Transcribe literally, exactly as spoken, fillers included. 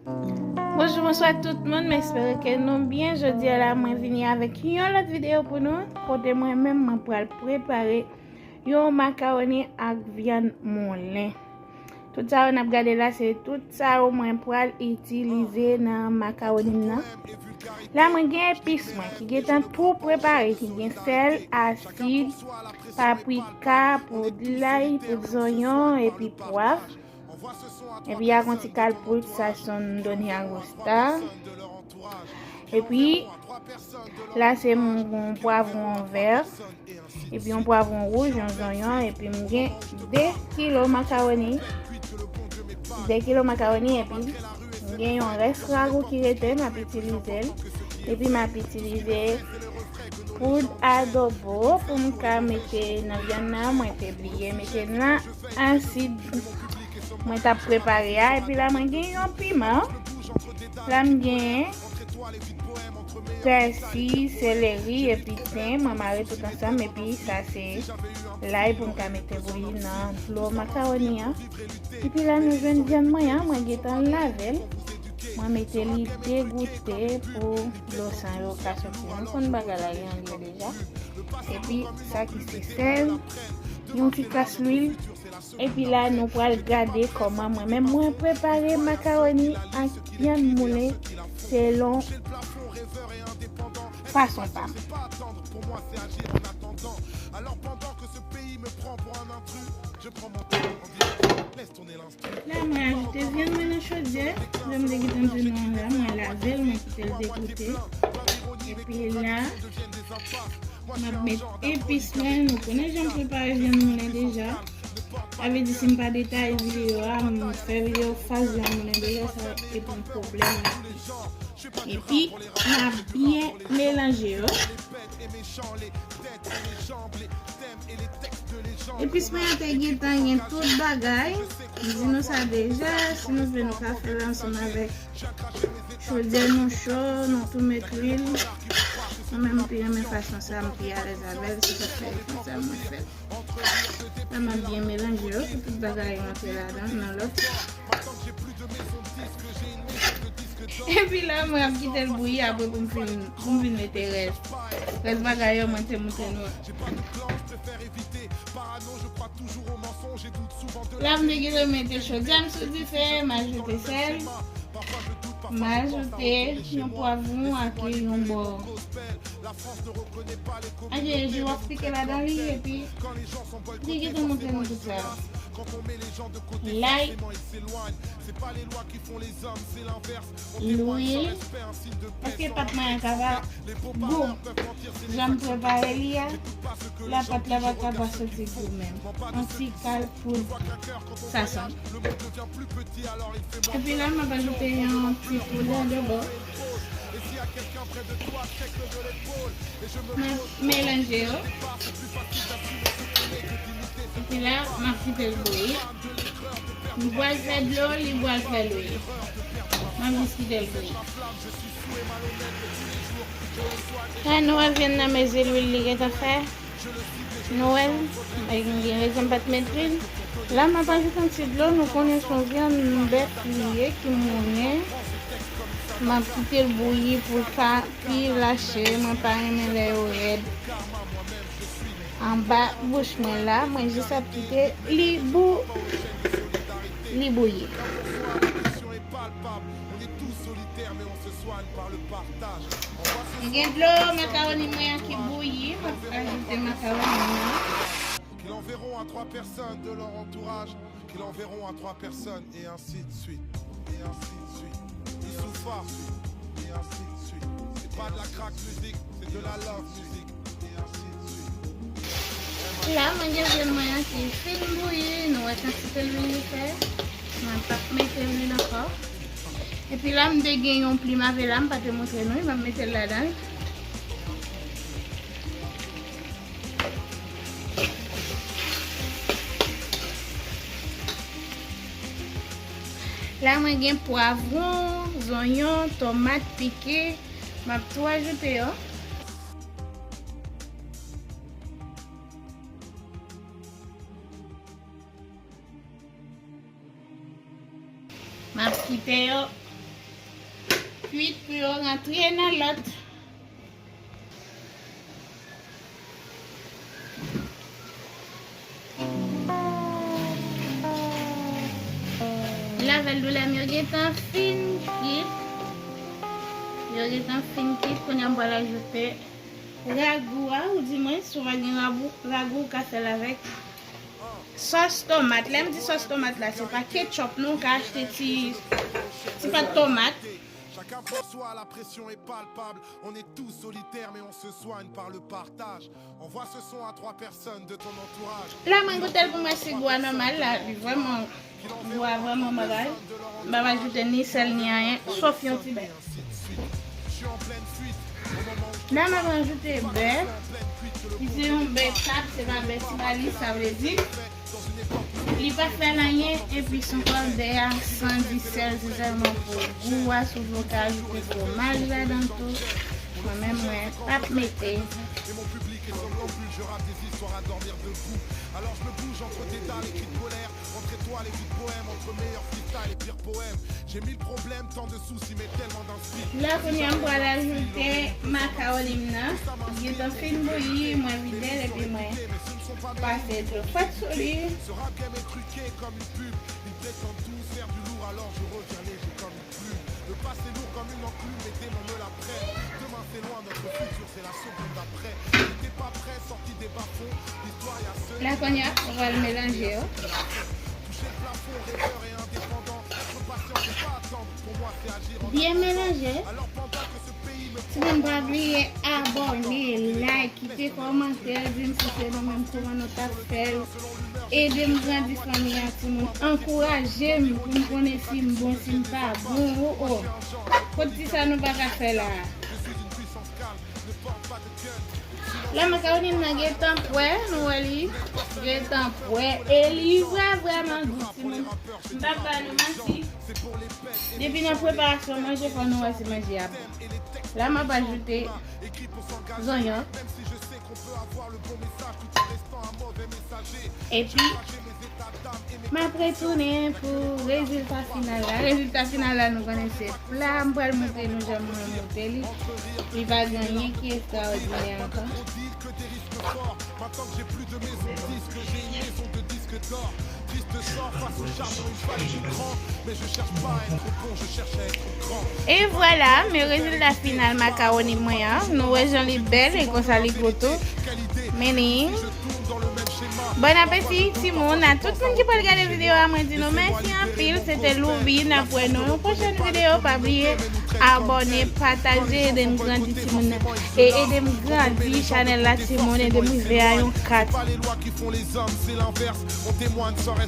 Bonjou, bonswa tout moun, m espere ke nou byen. Jodi a la, mwen vini avèk yon lòt videyo pou nou, kote mwen menm, mwen pral prepare yon makawoni ak vyann moulen. Tout sa yo n ap gade la, se tout sa yo mwen pral itilize nan makawoni m nan. La, mwen gen epis mwen ki gentan tou prepare, ki gen sèl, asid, paprika, poud lay, poud zonyon, epi pwav. Epi ak yon ti kal poud sazon Doni Agosta. Epi la se m gen yon pwavwon vè, epi yon pwavwon wouj, yon zonyon, epi m gen de kilo makawoni. De kilo makawoni, epi m gen yon rès ragou ki rete, m ap itilize l. Epi m ap itilize poud adobo pou m ka mete nan vyann nan, mwen te bliye mete nan asid mwen t ap prepare a. Epi la, mwen gen yon piman. La, m gen pèsi, seleri, epi ten. Mwen mare tout ansanm. Epi sa se lay pou m ka mete bouyi nan dlo makawoni an. Epi la, nou jwenn vyann mwen an. Mwen gentan lave l. Mwen mete li degoute pou dlo san yo ka soti. Nou konn bagay la gen lye deja. Epi sa ki se sèl, yon ti kras lwil. Epi la, nou pral gade kòman mwen menm mwen prepare makawoni ak vyann moulen selon fason pa m. La, mwen ajoute vyann mwen nan chodyè. Jan m te gentan di nou an la, mwen lave l, mwen kite l degoute. Epi la, m ap met epis mwen. Nou konnen jan m prepare vyann moulen deja. Sa vle di, si m pa detaye videyo a, m fè videyo fas vyann moulen deja, sa e pou m pwoblèm. Epi, m ap byen melanje yo. Epis mwen an te gentan gen tout bagay. M di nou sa deja, si nou vle nou ka fè l ansanm avèk chodyè nou cho, nou tou met lwil. Mwen menm m pi renmen fason sa, m pi alèz avè l, se sa k fè e konsa mwen fè l. La m ap byen melanje yo pou tout bagay yo antre ladan, nan lòt. Epi la, mwen ap kite l bouyi apre pou m fin, pou m vin mete rès. Rès bagay yo, mwen te montre nou. La, m te gentan mete chodyè m sou dife, m ajoute sèl, m ajoute yon pwavwon ak yon bò. Ak je w ap pike ladan li, epi m te gentan montre nou tout sa. Lay. Lwil. Paske pat mwen an ka pa gou. Jan m prepare li a, la pat la pa ka pa soti gou menm. Yon ti kal poud sazon. Epi la, m ap ajoute yon ti poud adobo. M ap melanje yo. Epi la, m ap kite l bouyi. M pral fè dlo, li pral fè lwil. M ap jis kite l bouyi. La, nou wè vyann nan mezi lwil li gentan fè. Nou wè l, m gen rezon m pa t met lwil. La, m ap ajoute yon ti dlo, nou konnen se yon vyann bèf li ye, ki moulen. M ap kite l bouyi pou l ka pi lache, mwen pa renmen lè yo rèd. Anba bouch mwen la, mwen jis ap kite li bou-, li bouyi. M gen dlo makawoni mwen an ki bouyi, m ap ajoute makawoni mwen an. La, mwen gen vyann mwen an ki fin bouyi, nou wè kantite lwil li fè. Mwen p ap mete lwil ankò. Epi la, m te gen yon plim avè la, m pa te montre nou, m ap mete l ladan l. La, mwen gen pwavwon, zonyon, tomat pike. M ap tou ajoute yo. M ap kite yo Kwit pou yo rantre nan lòt. Lavèl doulè m yo gentan fin kit. Yo gentan fin kit. Kounye a m pral ajoute ragou a, ou di mwen, si w pa gen ragou, ragou, ou ka fè l avèk sòs tomat. Lè m di sòs tomat la, se pa ketchup non, ou ka achte ti, ti pat tomat. Chacun pour soi, la pression est palpable. On est tous solitaires, mais on se soigne par le partage. Envoie ce son à trois personnes de ton entourage. La mwen goute l pou mwen si gou a nòmal la, li vrèman, gou a vrèman bagay. M pa ajoute ni sèl ni anyen, sòf yon ti bè. Je suis en pleine fuite. La m ap ajoute bè. Li se yon bè tab, se pa bè ti balis, sa vle di li pa fè l anyen, epi se ankò bè a san dis sèl, se sèlman pou gou a, si w vle w ka ajoute fwomaj ladan tou. Mwen menm, mwen p ap mete. Et mon public est somnambule, je rappe des histoires à dormir debout. Alors je me bouge entre tes dalles, écris de colère, entre étoiles et vies de bohème, entre meilleurs freestyles et pires poèmes. J'ai mille problèmes, tant de soucis, mais tellement d'inspi. La kounye a m pral ajoute makawoni m nan. Li gentan fin bouyi, mwen vide l epi mwen pase dlo frèt sou li. Ce rap game est truqué comme une pub. Ils prétendent tous faire du lourd, alors je reviens léger comme une plume. Le passé lourd comme une enclume, mes démons me la prennent. Demain c'est loin, notre futur c'est la seconde après. Si t'es pas prêt, sorti des bas-fonds, l'histoire est à se... La kounye a, ou pral melanje yo. Toucher le plafond, rêveur et indépendant. Être patient, c'est pas attendre. Pour moi, c'est agir en... Byen melanje. Alors pendant que ce pays me... Timoun, pa bliye abòne, like, kite kòmantè, di m si se nou menm kòman nou t ap fè l. Ede m grandi fanmi a, timoun. Ankouraje m pou m konnen si m bon, si m pa bon. O, o. Kot ti sa nou pa ka fè la a? La makawoni m nan gentan pwè, nou wè li gentan pwè. E li vrè, vrèman gou, timoun. M p ap ba nou manti. Depi nan preparasyon manje, fò nou wè si manje a bon. La m ap ajoute zonyon. Epi, m ap retounen pou rezilta final la. Rezilta final la, nou konnen se pla. M pral montre nou jan mwen monte li. Li pa gen anyen ki ekstraòdinè ankò. E vwala, men rezilta final makawoni mwen an. Nou wè jan li bèl e konsa li gou tou. Meaning, bon apeti, timoun. A tout moun ki pral gade videyo a, mwen di nou mèsi anpil. Se te Louvi. N ap wè nou yon pwochèn videyo. Pa bliye abòne, pataje, ede n grandi, timoun nan. E ede m grandi chanèl la, timoun. Ede m rive a yon kat. Pas les lois qui font les hommes, c'est l'inverse. On témoigne sans rester